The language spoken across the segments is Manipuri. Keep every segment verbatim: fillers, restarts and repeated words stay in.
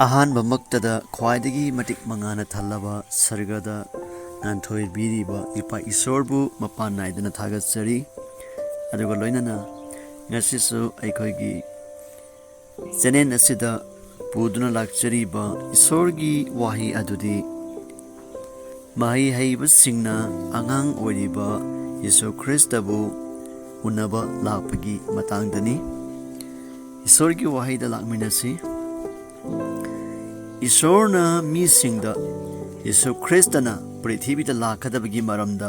ꯑꯍꯥꯟꯕꯃꯛꯇꯗ ꯈ꯭ꯋꯥꯏꯗꯒꯤ ꯃꯇꯤꯛ ꯃꯉꯥꯅ ꯊꯜꯂꯕ ꯁꯔꯒꯗ ꯉꯥꯟꯊꯣꯏꯕꯤꯔꯤꯕ ꯏꯄꯥ ꯏꯁꯣꯔꯕꯨ ꯃꯄꯥꯟ ꯅꯥꯏꯗꯅ ꯊꯥꯒꯠꯆꯔꯤ꯫ ꯑꯗꯨꯒ ꯂꯣꯏꯅꯅ ꯉꯁꯤꯁꯨ ꯑꯩꯈꯣꯏꯒꯤ ꯆꯦꯅꯦꯜ ꯑꯁꯤꯗ ꯄꯨꯗꯨꯅ ꯂꯥꯛꯆꯔꯤꯕ ꯏꯁꯣꯔꯒꯤ ꯋꯥꯍꯩ ꯑꯗꯨꯗꯤ, ꯃꯍꯩ ꯍꯩꯕꯁꯤꯡꯅ ꯑꯉꯥꯡ ꯑꯣꯏꯔꯤꯕ ꯌꯤꯁꯨ ꯈ꯭ꯔꯤꯁꯇꯕꯨ ꯎꯅꯕ ꯂꯥꯛꯄꯒꯤ ꯃꯇꯥꯡꯗꯅꯤ꯫ ꯏꯁꯣꯔꯒꯤ ꯋꯥꯍꯩꯗ ꯂꯥꯛꯃꯤꯟꯅꯁꯤ꯫ ꯏꯁꯣꯔꯅ ꯃꯤꯁꯤꯡꯗ ꯌꯤꯁꯨ ꯈ꯭ꯔꯤꯁꯇꯅ ꯄ꯭ꯔꯤꯊꯤꯕꯤꯗ ꯂꯥꯛꯀꯗꯕꯒꯤ ꯃꯔꯝꯗ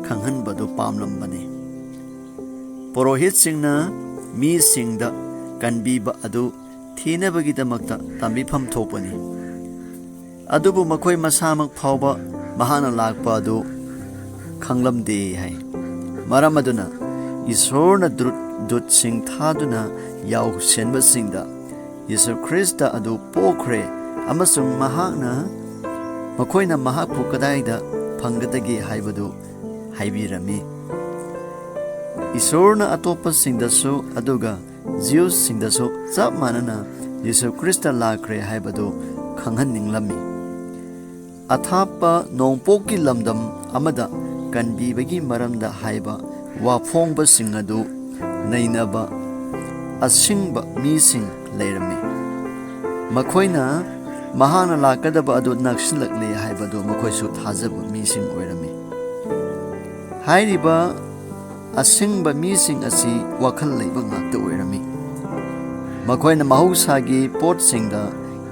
ꯈꯪꯍꯟꯕꯗꯨ ꯄꯥꯝꯂꯝꯕꯅꯤ꯫ ꯄꯨꯔꯣꯍꯤꯠꯁꯤꯡꯅ ꯃꯤꯁꯤꯡꯗ ꯀꯟꯕꯤꯕ ꯑꯗꯨ ꯊꯤꯅꯕꯒꯤꯗꯃꯛꯇ ꯇꯝꯕꯤꯐꯝ ꯊꯣꯛꯄꯅꯤ꯫ ꯑꯗꯨꯕꯨ ꯃꯈꯣꯏ ꯃꯁꯥꯃꯛ ꯐꯥꯎꯕ ꯃꯍꯥꯛꯅ ꯂꯥꯛꯄ ꯑꯗꯨ ꯈꯪꯂꯝꯗꯦ ꯍꯥꯏ꯫ ꯃꯔꯝ ꯑꯗꯨꯅ ꯏꯁꯣꯔꯅ ꯗꯨꯠ-, ꯗꯨꯠꯁꯤꯡ ꯊꯥꯗꯨꯅ ꯌꯥꯎꯁꯦꯟꯕꯁꯤꯡꯗ ꯌꯤꯁꯨ ꯈ꯭ꯔꯤꯁꯇ ꯑꯗꯨ ꯄꯣꯛꯈ꯭ꯔꯦ ꯑꯃꯁꯨꯡ ꯃꯍꯥꯛꯅ, ꯃꯈꯣꯏꯅ ꯃꯍꯥꯛꯄꯨ ꯀꯗꯥꯏꯗ ꯐꯪꯒꯗꯒꯦ ꯍꯥꯏꯕꯗꯨ ꯍꯥꯏꯕꯤꯔꯝꯃꯤ꯫ ꯏꯁꯣꯔꯅ ꯑꯇꯣꯞꯄꯁꯤꯡꯗꯁꯨ ꯑꯗꯨꯒ ꯖꯤꯎꯁꯁꯤꯡꯗꯁꯨ ꯆꯞ ꯃꯥꯟꯅꯅ ꯌꯤꯁꯨ ꯈ꯭ꯔꯤꯁꯇ ꯂꯥꯛꯈ꯭ꯔꯦ ꯍꯥꯏꯕꯗꯨ ꯈꯪꯍꯟꯅꯤꯡꯂꯝꯃꯤ꯫ ꯑꯊꯥꯞꯄ ꯅꯣꯡꯄꯣꯛꯀꯤ ꯂꯝꯗꯝ ꯑꯃꯗ ꯀꯟꯕꯤꯕꯒꯤ ꯃꯔꯝꯗ ꯍꯥꯏꯕ ꯋꯥꯐꯣꯡꯕꯁꯤꯡ ꯑꯗꯨ ꯅꯩꯅꯕ ꯑꯁꯤꯡꯕ ꯃꯤꯁꯤꯡ ꯂꯩꯔꯝꯃꯤ꯫ ꯃꯈꯣꯏꯅ ꯃꯍꯥꯛꯅ ꯂꯥꯛꯀꯗꯕ ꯑꯗꯨ ꯅꯛꯁꯤꯜꯂꯛꯂꯦ ꯍꯥꯏꯕꯗꯨ ꯃꯈꯣꯏꯁꯨ ꯊꯥꯖꯕ ꯃꯤꯁꯤꯡ ꯑꯣꯏꯔꯝꯃꯤ꯫ ꯍꯥꯏꯔꯤꯕ ꯑꯁꯤꯡꯕ ꯃꯤꯁꯤꯡ ꯑꯁꯤ ꯋꯥꯈꯜ ꯂꯩꯕ ꯉꯥꯛꯇ ꯑꯣꯏꯔꯝꯃꯤ꯫ ꯃꯈꯣꯏꯅ ꯃꯍꯧꯁꯥꯒꯤ ꯄꯣꯠꯁꯤꯡꯗ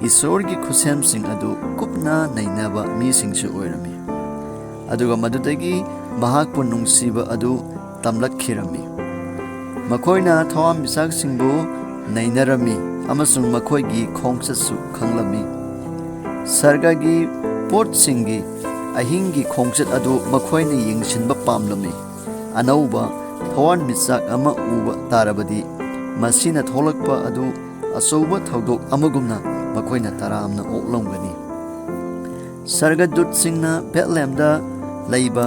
ꯏꯁꯣꯔꯒꯤ ꯈꯨꯠꯁꯦꯝꯁꯤꯡ ꯑꯗꯨ ꯀꯨꯞꯅ ꯅꯩꯅꯕ ꯃꯤꯁꯤꯡꯁꯨ ꯑꯣꯏꯔꯝꯃꯤ꯫ ꯑꯗꯨꯒ ꯃꯗꯨꯗꯒꯤ ꯃꯍꯥꯛꯄꯨ ꯅꯨꯡꯁꯤꯕ ꯑꯗꯨ ꯇꯝꯂꯛꯈꯤꯔꯝꯃꯤ꯫ ꯃꯈꯣꯏꯅ ꯊꯋꯥꯟꯃꯤꯆꯥꯛꯁꯤꯡꯕꯨ ꯅꯩꯅꯔꯝꯃꯤ ꯑꯃꯁꯨꯡ ꯃꯈꯣꯏꯒꯤ ꯈꯣꯡꯆꯠꯁꯨ ꯈꯪꯂꯝꯃꯤ꯫ ꯁꯔꯒꯒꯤ ꯄꯣꯠꯁꯤꯡꯒꯤ ꯑꯍꯤꯡꯒꯤ ꯈꯣꯡꯆꯠ ꯑꯗꯨ ꯃꯈꯣꯏꯅ ꯌꯦꯡꯁꯤꯟꯕ ꯄꯥꯝꯂꯝꯃꯤ꯫ ꯑꯅꯧꯕ ꯊꯋꯥꯟꯃꯤꯆꯥꯛ ꯑꯃ ꯎꯕ ꯇꯥꯔꯕꯗꯤ, ꯃꯁꯤꯅ ꯊꯣꯛꯂꯛꯄ ꯑꯗꯨ ꯑꯆꯧꯕ ꯊꯧꯗꯣꯛ ꯑꯃꯒꯨꯝꯅ ꯃꯈꯣꯏꯅ ꯇꯔꯥꯝꯅ ꯑꯣꯛꯂꯝꯒꯅꯤ꯫ ꯁꯔꯒꯗꯨꯠꯁꯤꯡꯅ ꯕꯦꯠꯂꯦꯝꯗ ꯂꯩꯕ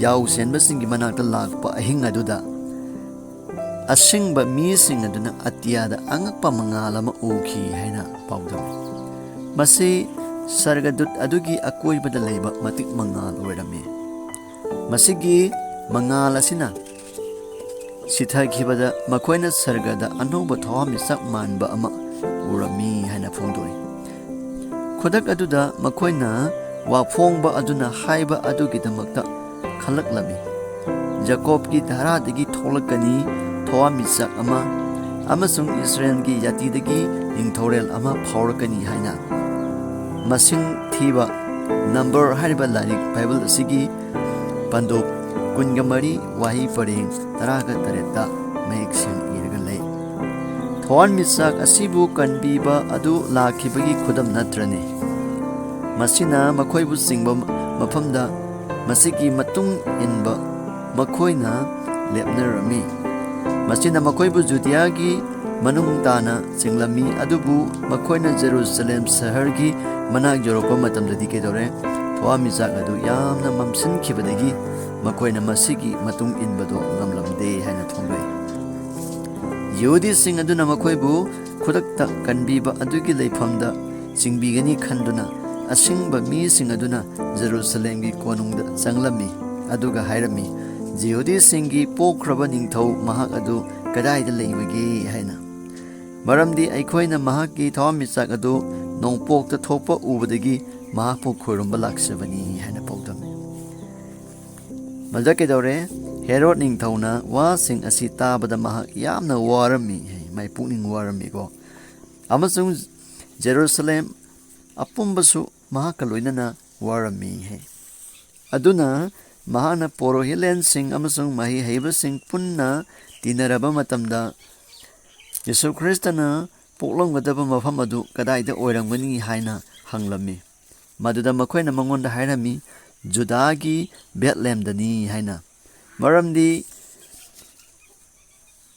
ꯌꯥꯎ ꯆꯦꯟꯕꯁꯤꯡꯒꯤ ꯃꯅꯥꯛꯇ ꯂꯥꯛꯄ ꯑꯍꯤꯡ ꯑꯗꯨꯗ, ꯑꯁꯤꯡꯕ ꯃꯤꯁꯤꯡ ꯑꯗꯨꯅ ꯑꯇꯤꯌꯥꯗ ꯑꯉꯛꯄ ꯃꯉꯥꯜ ꯑꯃ ꯎꯈꯤ ꯍꯥꯏꯅ ꯄꯥꯎꯗꯝꯃꯤ꯫ ꯃꯁꯤ ꯁꯔꯒꯗꯨꯠ ꯑꯗꯨꯒꯤ ꯑꯀꯣꯏꯕꯗ ꯂꯩꯕ ꯃꯇꯤꯛ ꯃꯉꯥꯜ ꯑꯣꯏꯔꯝꯃꯤ꯫ ꯃꯁꯤꯒꯤ ꯃꯉꯥꯜ ꯑꯁꯤꯅ ꯁꯤꯊꯈꯤꯕꯗ ꯃꯈꯣꯏꯅ ꯁꯔꯒꯗ ꯑꯅꯧꯕ ꯊꯋꯥꯟꯃꯤꯆꯥꯛ ꯃꯥꯟꯕ ꯑꯃ ꯎꯔꯝꯃꯤ ꯍꯥꯏꯅ ꯐꯣꯡꯗꯣꯛꯏ꯫ ꯈꯨꯗꯛ ꯑꯗꯨꯗ ꯃꯈꯣꯏꯅ ꯋꯥꯐꯣꯡꯕ ꯑꯗꯨꯅ ꯍꯥꯏꯕ ꯑꯗꯨꯒꯤꯗꯃꯛꯇ ꯈꯜꯂꯛꯂꯝꯃꯤ꯫ ꯖꯀꯣꯕꯀꯤ ꯙꯔꯥꯗꯒꯤ ꯊꯣꯛꯂꯛꯀꯅꯤ ꯊꯋꯥꯟꯃꯤꯆꯥꯛ ꯑꯃ, ꯑꯃꯁꯨꯡ ꯏꯁꯔꯥꯌꯦꯜꯒꯤ ꯖꯥꯇꯤꯗꯒꯤ ꯅꯤꯡꯊꯧꯔꯦꯜ ꯑꯃ ꯐꯥꯎꯔꯛꯀꯅꯤ ꯍꯥꯏꯅ꯫ ꯃꯁꯤꯡ ꯊꯤꯕ, ꯅꯝꯕꯔ ꯍꯥꯏꯔꯤꯕ ꯂꯥꯏꯔꯤꯛ ꯕꯥꯏꯕꯜ ꯑꯁꯤꯒꯤ ꯄꯟꯗꯨꯞ ꯀꯨꯟꯒ ꯃꯔꯤ, ꯋꯥꯍꯩ ꯄꯔꯦꯡ ꯇꯔꯥꯒ ꯇꯔꯦꯠꯇ ꯃꯌꯦꯛ ꯁꯦꯡꯅ ꯏꯔꯒ ꯂꯩ꯫ ꯊꯋꯥꯟꯃꯤꯆꯥꯛ ꯑꯁꯤꯕꯨ ꯀꯟꯕꯤꯕ ꯑꯗꯨ ꯂꯥꯛꯈꯤꯕꯒꯤ ꯈꯨꯗꯝ ꯅꯠꯇ꯭ꯔꯅꯦ? ꯃꯁꯤꯅ ꯃꯈꯣꯏꯕꯨ ꯆꯤꯡꯕ ꯃꯐꯝꯗ ꯃꯁꯤꯒꯤ ꯃꯇꯨꯡ ꯏꯟꯕ ꯃꯈꯣꯏꯅ ꯂꯦꯞꯅꯔꯝꯃꯤ꯫ ꯃꯁꯤꯅ ꯃꯈꯣꯏꯕꯨ ꯖꯨꯗꯤꯌꯥꯒꯤ ꯃꯅꯨꯡ ꯇꯥꯅ ꯆꯤꯡꯂꯝꯃꯤ, ꯑꯗꯨꯕꯨ ꯃꯈꯣꯏꯅ ꯖꯦꯔꯨꯁꯂꯦꯝ ꯁꯍꯔꯒꯤ ꯃꯅꯥꯛ ꯌꯧꯔꯛꯄ ꯃꯇꯝꯗꯗꯤ ꯀꯩꯗꯧꯔꯦ? ꯊꯋꯥꯟꯃꯤꯆꯥꯛ ꯑꯗꯨ ꯌꯥꯝꯅ ꯃꯝꯁꯤꯟꯈꯤꯕꯗꯒꯤ ꯃꯈꯣꯏꯅ ꯃꯁꯤꯒꯤ ꯃꯇꯨꯡ ꯏꯟꯕꯗꯣ ꯉꯝꯂꯝꯗꯦ ꯍꯥꯏꯅ ꯐꯣꯡꯗꯣꯛꯏ꯫ ꯌꯍꯨꯗꯤꯁꯤꯡ ꯑꯗꯨꯅ ꯃꯈꯣꯏꯕꯨ ꯈꯨꯗꯛꯇ ꯀꯟꯕꯤꯕ ꯑꯗꯨꯒꯤ ꯂꯩꯐꯝꯗ ꯆꯤꯡꯕꯤꯒꯅꯤ ꯈꯟꯗꯨꯅ, ꯑꯁꯤꯡꯕ ꯃꯤꯁꯤꯡ ꯑꯗꯨꯅ ꯖꯦꯔꯨꯁꯂꯦꯝꯒꯤ ꯀꯣꯅꯨꯡꯗ ꯆꯪꯂꯝꯃꯤ, ꯑꯗꯨꯒ ꯍꯥꯏꯔꯝꯃꯤ, "ꯌꯍꯨꯗꯤꯁꯤꯡꯒꯤ ꯄꯣꯛꯈ꯭ꯔꯕ ꯅꯤꯡꯊꯧ ꯃꯍꯥꯛ ꯑꯗꯨ ꯀꯗꯥꯏꯗ ꯂꯩꯕꯒꯦ?" ꯍꯥꯏꯅ꯫ ꯃꯔꯝꯗꯤ ꯑꯩꯈꯣꯏꯅ ꯃꯍꯥꯛꯀꯤ ꯊꯋꯥꯟꯃꯤꯆꯥꯛ ꯑꯗꯨ ꯅꯣꯡꯄꯣꯛꯇ ꯊꯣꯛꯄ ꯎꯕꯗꯒꯤ ꯃꯍꯥꯛꯄꯨ ꯈꯣꯏꯔꯨꯝꯕ ꯂꯥꯛꯆꯕꯅꯤ ꯍꯥꯏꯅ ꯄꯥꯎꯗꯝꯃꯤ꯫ ꯃꯗ ꯀꯩꯗꯧꯔꯦ? ꯍꯦꯔꯣꯗ ꯅꯤꯡꯊꯧꯅ ꯋꯥꯁꯤꯡ ꯑꯁꯤ ꯇꯥꯕꯗ ꯃꯍꯥꯛ ꯌꯥꯝꯅ ꯋꯥꯔꯝꯃꯤ, ꯃꯥꯏ ꯄꯨꯛꯅꯤꯡ ꯋꯥꯔꯝꯃꯤꯀꯣ꯫ ꯑꯃꯁꯨꯡ ꯖꯦꯔꯨꯁꯂꯦꯝ ꯑꯄꯨꯝꯕꯁꯨ ꯃꯍꯥꯛꯀ ꯂꯣꯏꯅꯅ ꯋꯥꯔꯝꯃꯤ꯫ ꯑꯗꯨꯅ ꯃꯍꯥꯛꯅ ꯄꯣꯔꯣꯍꯤꯂꯦꯟꯁꯤꯡ ꯑꯃꯁꯨꯡ ꯃꯍꯩ ꯍꯩꯕꯁꯤꯡ ꯄꯨꯟꯅ ꯇꯤꯟꯅꯔꯕ ꯃꯇꯝꯗ, "ꯌꯤꯁꯨ ꯈ꯭ꯔꯤꯁꯇꯅ ꯄꯣꯛꯂꯝꯒꯗꯕ ꯃꯐꯝ ꯑꯗꯨ ꯀꯗꯥꯏꯗ ꯑꯣꯏꯔꯝꯒꯅꯤ?" ꯍꯥꯏꯅ ꯍꯪꯂꯝꯃꯤ꯫ ꯃꯗꯨꯗ ꯃꯈꯣꯏꯅ ꯃꯉꯣꯟꯗ ꯍꯥꯏꯔꯝꯃꯤ, "ꯖꯨꯗꯥꯒꯤ ꯕꯦꯠꯂꯦꯝꯗꯅꯤ" ꯍꯥꯏꯅ꯫ ꯃꯔꯝꯗꯤ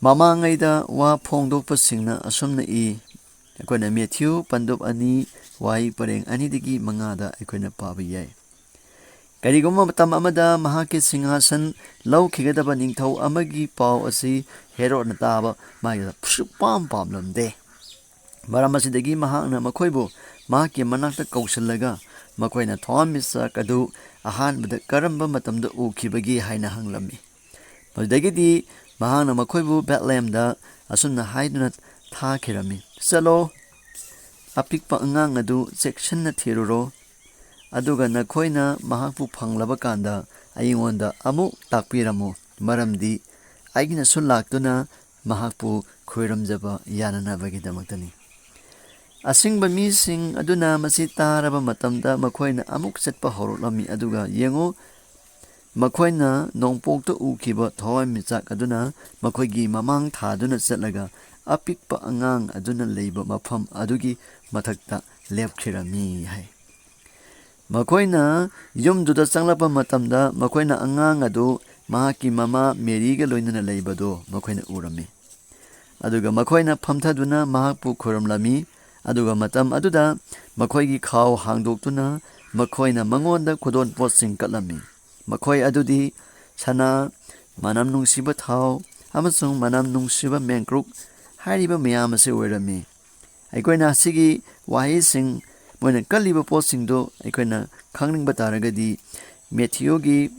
ꯃꯃꯥꯡꯉꯩꯗ ꯋꯥ ꯐꯣꯡꯗꯣꯛꯄꯁꯤꯡꯅ ꯑꯁꯨꯝꯅ ꯏ, ꯑꯩꯈꯣꯏꯅ ꯃꯦꯊ꯭ꯌꯨ ꯄꯟꯗꯨꯞ ꯑꯅꯤ, ꯋꯥꯍꯩ ꯄꯔꯦꯡ ꯑꯅꯤꯗꯒꯤ ꯃꯉꯥꯗ ꯑꯩꯈꯣꯏꯅ ꯄꯥꯕ ꯌꯥꯏ꯫ ꯀꯔꯤꯒꯨꯝꯕ ꯃꯇꯝ ꯑꯃꯗ ꯃꯍꯥꯛꯀꯤ ꯁꯤꯡꯍꯥꯁꯟ ꯂꯧꯈꯤꯒꯗꯕ ꯅꯤꯡꯊꯧ ꯑꯃꯒꯤ ꯄꯥꯎ ꯑꯁꯤ ꯍꯦꯔꯣꯗꯅ ꯇꯥꯕ ꯃꯥꯒꯤ ꯁꯨꯛꯄꯥꯝ ꯄꯥꯝꯂꯝꯗꯦ꯫ ꯃꯔꯝ ꯑꯁꯤꯗꯒꯤ ꯃꯍꯥꯛꯅ ꯃꯈꯣꯏꯕꯨ ꯃꯍꯥꯛꯀꯤ ꯃꯅꯥꯛꯇ ꯀꯧꯁꯤꯜꯂꯒ ꯃꯈꯣꯏꯅ ꯊꯋꯥꯟꯃꯤꯆꯥꯛ ꯑꯗꯨ ꯑꯍꯥꯟꯕꯗ ꯀꯔꯝꯕ ꯃꯇꯝꯗ ꯎꯈꯤꯕꯒꯦ ꯍꯥꯏꯅ ꯍꯪꯂꯝꯃꯤ꯫ ꯃꯗꯨꯗꯒꯤꯗꯤ ꯃꯍꯥꯛꯅ ꯃꯈꯣꯏꯕꯨ ꯕꯦꯠꯂꯦꯍꯦꯝꯗ ꯑꯁꯨꯝꯅ ꯍꯥꯏꯗꯨꯅ ꯊꯥꯈꯤꯔꯝꯃꯤ, "ꯆꯠꯂꯣ, ꯑꯄꯤꯛꯄ ꯑꯉꯥꯡ ꯑꯗꯨ ꯆꯦꯛꯁꯤꯟꯅ ꯊꯤꯔꯨꯔꯣ, ꯑꯗꯨꯒ ꯅꯈꯣꯏꯅ ꯃꯍꯥꯛꯄꯨ ꯐꯪꯂꯕ ꯀꯥꯟꯗ ꯑꯩꯉꯣꯟꯗ ꯑꯃꯨꯛ ꯇꯥꯛꯄꯤꯔꯝꯃꯨ, ꯃꯔꯝꯗꯤ ꯑꯩꯅꯁꯨ ꯂꯥꯛꯇꯨꯅ ꯃꯍꯥꯛꯄꯨ ꯈꯣꯏꯔꯝꯖꯕ ꯌꯥꯅꯅꯕꯒꯤꯗꯃꯛꯇꯅꯤ꯫" ꯑꯁꯤꯡꯕ ꯃꯤꯁꯤꯡ ꯑꯗꯨꯅ ꯃꯁꯤ ꯇꯥꯔꯕ ꯃꯇꯝꯗ ꯃꯈꯣꯏꯅ ꯑꯃꯨꯛ ꯆꯠꯄ ꯍꯧꯔꯛꯂꯝꯃꯤ, ꯑꯗꯨꯒ ꯌꯦꯡꯉꯨ, ꯃꯈꯣꯏꯅ ꯅꯣꯡꯄꯣꯛꯇ ꯎꯈꯤꯕ ꯊꯋꯥꯟꯃꯤꯆꯥꯛ ꯑꯗꯨꯅ ꯃꯈꯣꯏꯒꯤ ꯃꯃꯥꯡ ꯊꯥꯗꯨꯅ ꯆꯠꯂꯒ ꯑꯄꯤꯛꯄ ꯑꯉꯥꯡ ꯑꯗꯨꯅ ꯂꯩꯕ ꯃꯐꯝ ꯑꯗꯨꯒꯤ ꯃꯊꯛꯇ ꯂꯦꯞꯈꯤꯔꯝꯃꯤ ꯍꯥꯏ꯫ ꯃꯈꯣꯏꯅ ꯌꯨꯝꯗꯨꯗ ꯆꯪꯂꯛꯄ ꯃꯇꯝꯗ ꯃꯈꯣꯏꯅ ꯑꯉꯥꯡ ꯑꯗꯨ ꯃꯍꯥꯛꯀꯤ ꯃꯃꯥ ꯃꯦꯔꯤꯒ ꯂꯣꯏꯅꯅ ꯂꯩꯕꯗꯨ ꯃꯈꯣꯏꯅ ꯎꯔꯝꯃꯤ꯫ ꯑꯗꯨꯒ ꯃꯈꯣꯏꯅ ꯐꯝꯊꯗꯨꯅ ꯃꯍꯥꯛꯄꯨ ꯈꯨꯔꯨꯝꯂꯝꯃꯤ꯫ ꯑꯗꯨꯒ ꯃꯇꯝ ꯑꯗꯨꯗ ꯃꯈꯣꯏꯒꯤ ꯈꯥꯎ ꯍꯥꯡꯗꯣꯛꯇꯨꯅ ꯃꯈꯣꯏꯅ ꯃꯉꯣꯟꯗ ꯈꯨꯗꯣꯜꯄꯣꯠꯁꯤꯡ ꯀꯠꯂꯝꯃꯤ꯫ ꯃꯈꯣꯏ ꯑꯗꯨꯗꯤ ꯁꯅꯥ, ꯃꯅꯝ ꯅꯨꯡꯁꯤꯕ ꯊꯥꯎ, ꯑꯃꯁꯨꯡ ꯃꯅꯝ ꯅꯨꯡꯁꯤꯕ ꯃꯦꯡꯀ꯭ꯔꯨꯛ ꯍꯥꯏꯔꯤꯕ ꯃꯌꯥꯝ ꯑꯁꯤ ꯑꯣꯏꯔꯝꯃꯤ꯫ ꯑꯩꯈꯣꯏꯅ ꯑꯁꯤꯒꯤ ꯋꯥꯍꯩꯁꯤꯡ, ꯃꯣꯏꯅ ꯀꯠꯂꯤꯕ ꯄꯣꯠꯁꯤꯡꯗꯨ ꯑꯩꯈꯣꯏꯅ ꯈꯪꯅꯤꯡꯕ ꯇꯥꯔꯒꯗꯤ, ꯃꯦꯊꯤꯌꯨꯒꯤ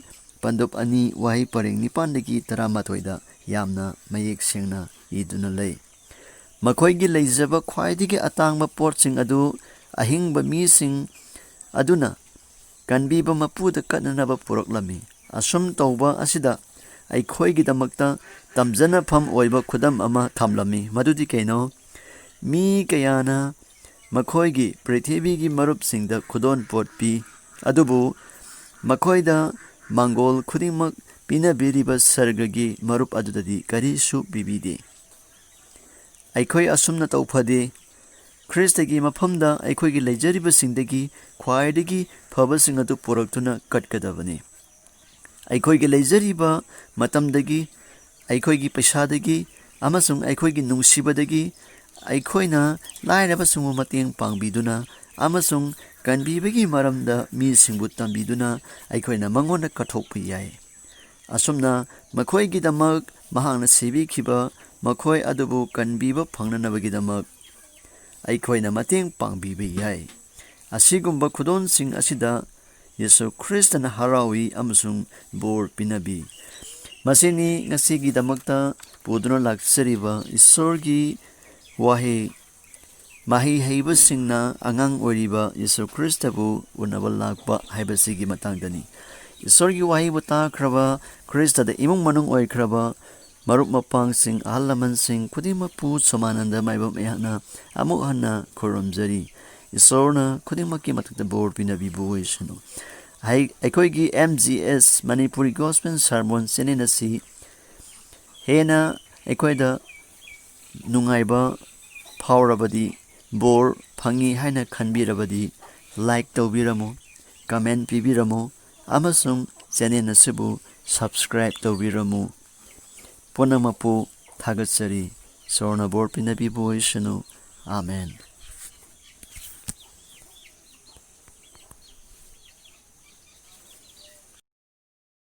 ꯄꯟꯗꯨꯞ ꯑꯅꯤ, ꯋꯥꯍꯩ ꯄꯔꯦꯡ ꯅꯤꯄꯥꯟꯗꯒꯤ ꯇꯔꯥꯃꯥꯊꯣꯏꯗ ꯌꯥꯝꯅ ꯃꯌꯦꯛ ꯁꯦꯡꯅ ꯏꯗꯨꯅ ꯂꯩ꯫ ꯃꯈꯣꯏꯒꯤ ꯂꯩꯖꯕ ꯈ꯭ꯋꯥꯏꯗꯒꯤ ꯑꯇꯥꯡꯕ ꯄꯣꯠꯁꯤꯡ ꯑꯗꯨ ꯑꯍꯤꯡꯕ ꯃꯤꯁꯤꯡ ꯑꯗꯨꯅ ꯀꯟꯕꯤꯕ ꯃꯄꯨꯗ ꯀꯠꯅꯅꯕ ꯄꯨꯔꯛꯂꯝꯃꯤ꯫ ꯑꯁꯨꯝ ꯇꯧꯕ ꯑꯁꯤꯗ ꯑꯩꯈꯣꯏꯒꯤꯗꯃꯛꯇ ꯇꯝꯖꯅꯐꯝ ꯑꯣꯏꯕ ꯈꯨꯗꯝ ꯑꯃ ꯊꯝꯂꯝꯃꯤ꯫ ꯃꯗꯨꯗꯤ ꯀꯩꯅꯣ? ꯃꯤ ꯀꯌꯥꯅ ꯃꯈꯣꯏꯒꯤ ꯄ꯭ꯔꯤꯊꯤꯕꯤꯒꯤ ꯃꯔꯨꯞꯁꯤꯡꯗ ꯈꯨꯗꯣꯜꯄꯣꯠ ꯄꯤ, ꯑꯗꯨꯕꯨ ꯃꯈꯣꯏꯗ ꯃꯪꯒꯣꯜ ꯈꯨꯗꯤꯡꯃꯛ ꯄꯤꯅꯕꯤꯔꯤꯕ ꯁꯔꯒꯒꯤ ꯃꯔꯨꯞ ꯑꯗꯨꯗꯗꯤ ꯀꯔꯤꯁꯨ ꯄꯤꯕꯤꯗꯦ꯫ ꯑꯩꯈꯣꯏ ꯑꯁꯨꯝꯅ ꯇꯧ ꯐꯗꯦ꯫ ꯈ꯭ꯔꯤꯁꯇꯒꯤ ꯃꯐꯝꯗ ꯑꯩꯈꯣꯏꯒꯤ ꯂꯩꯖꯔꯤꯕꯁꯤꯡꯗꯒꯤ ꯈ꯭ꯋꯥꯏꯗꯒꯤ ꯐꯕꯁꯤꯡ ꯑꯗꯨ ꯄꯨꯔꯛꯇꯨꯅ ꯀꯠꯀꯗꯕꯅꯤ꯫ ꯑꯩꯈꯣꯏꯒꯤ ꯂꯩꯖꯔꯤꯕ ꯃꯇꯝꯗꯒꯤ, ꯑꯩꯈꯣꯏꯒꯤ ꯄꯩꯁꯥꯗꯒꯤ ꯑꯃꯁꯨꯡ ꯑꯩꯈꯣꯏꯒꯤ ꯅꯨꯡꯁꯤꯕꯗꯒꯤ ꯑꯩꯈꯣꯏꯅ ꯂꯥꯏꯔꯕꯁꯤꯡꯕꯨ ꯃꯇꯦꯡ ꯄꯥꯡꯕꯤꯗꯨꯅ ꯑꯃꯁꯨꯡ ꯀꯟꯕꯤꯕꯒꯤ ꯃꯔꯝꯗ ꯃꯤꯁꯤꯡꯕꯨ ꯇꯝꯕꯤꯗꯨꯅ ꯑꯩꯈꯣꯏꯅ ꯃꯉꯣꯟꯗ ꯀꯠꯊꯣꯛꯄ ꯌꯥꯏ꯫ ꯑꯁꯨꯝꯅ ꯃꯈꯣꯏꯒꯤꯗꯃꯛ ꯃꯍꯥꯛꯅ ꯁꯤꯕꯤꯈꯤꯕ ꯃꯈꯣꯏ ꯑꯗꯨꯕꯨ ꯀꯟꯕꯤꯕ ꯐꯪꯅꯅꯕꯒꯤꯗꯃꯛ ꯑꯩꯈꯣꯏꯅ ꯃꯇꯦꯡ ꯄꯥꯡꯕꯤꯕ ꯌꯥꯏ꯫ ꯑꯁꯤꯒꯨꯝꯕ ꯈꯨꯗꯣꯜꯁꯤꯡ ꯑꯁꯤꯗ ꯌꯦꯁꯨ ꯈ꯭ꯔꯤꯁꯇꯅ ꯍꯔꯥꯎꯏ ꯑꯃꯁꯨꯡ ꯕꯣꯔ ꯄꯤꯅꯕꯤ꯫ ꯃꯁꯤꯅꯤ ꯉꯁꯤꯒꯤꯗꯃꯛꯇ ꯄꯨꯗꯨꯅ ꯂꯥꯛꯆꯔꯤꯕ ꯏꯁꯣꯔꯒꯤ ꯋꯥꯍꯩ꯫ ꯃꯍꯩ ꯍꯩꯕꯁꯤꯡꯅ ꯑꯉꯥꯡ ꯑꯣꯏꯔꯤꯕ ꯌꯦꯁꯨ ꯈ꯭ꯔꯤꯁꯇꯕꯨ ꯎꯅꯕ ꯂꯥꯛꯄ ꯍꯥꯏꯕꯁꯤꯒꯤ ꯃꯇꯥꯡꯗꯅꯤ꯫ ꯏꯁꯣꯔꯒꯤ ꯋꯥꯍꯩꯕꯨ ꯇꯥꯈ꯭ꯔꯕ, ꯈ꯭ꯔꯤꯁꯇꯗ ꯏꯃꯨꯡ ꯃꯅꯨꯡ ꯑꯣꯏꯈ꯭ꯔꯕ ꯃꯔꯨꯞ ꯃꯄꯥꯡꯁꯤꯡ, ꯑꯍꯜ ꯂꯃꯟꯁꯤꯡ ꯈꯨꯗꯤꯡꯃꯛꯄꯨ ꯁꯣꯃꯥꯅꯟꯗ ꯃꯥꯏꯕꯝ ꯑꯩꯍꯥꯛꯅ ꯑꯃꯨꯛ ꯍꯟꯅ ꯈꯨꯔꯨꯝꯖꯔꯤ꯫ ꯏꯁꯣꯔꯅ ꯈꯨꯗꯤꯡꯃꯛꯀꯤ ꯃꯊꯛꯇ ꯕꯣꯔ ꯄꯤꯅꯕꯤꯕ ꯑꯣꯏꯁꯅꯨ꯫ ꯍꯥꯏ-, ꯑꯩꯈꯣꯏꯒꯤ ꯑꯦꯝ ꯖꯤ ꯑꯦꯁ ꯃꯅꯤꯄꯨꯔꯤ ꯒꯣꯁꯄꯦꯜ ꯁꯥꯔꯃꯣꯟ ꯆꯦꯅꯦꯜ ꯑꯁꯤ ꯍꯦꯟꯅ ꯑꯩꯈꯣꯏꯗ ꯅꯨꯡꯉꯥꯏꯕ ꯐꯥꯎꯔꯕꯗꯤ, ꯕꯣꯔ ꯐꯪꯉꯤ ꯍꯥꯏꯅ ꯈꯟꯕꯤꯔꯕꯗꯤ, ꯂꯥꯏꯛ ꯇꯧꯕꯤꯔꯝꯃꯨ, ꯀꯃꯦꯟ ꯄꯤꯕꯤꯔꯝꯃꯨ ꯑꯃꯁꯨꯡ ꯆꯦꯅꯦꯜ ꯑꯁꯤꯕꯨ ꯁꯕꯁꯀ꯭ꯔꯥꯏꯕ ꯇꯧꯕꯤꯔꯝꯃꯨ꯫ ꯄꯨꯝꯅꯃꯛꯄꯨ ꯊꯥꯒꯠꯆꯔꯤ꯫ ꯏꯁꯣꯔꯅ ꯕꯣꯔ ꯄꯤꯅꯕꯤꯕ ꯑꯣꯏꯁꯅꯨ꯫ ꯑꯥꯃꯦꯟ꯫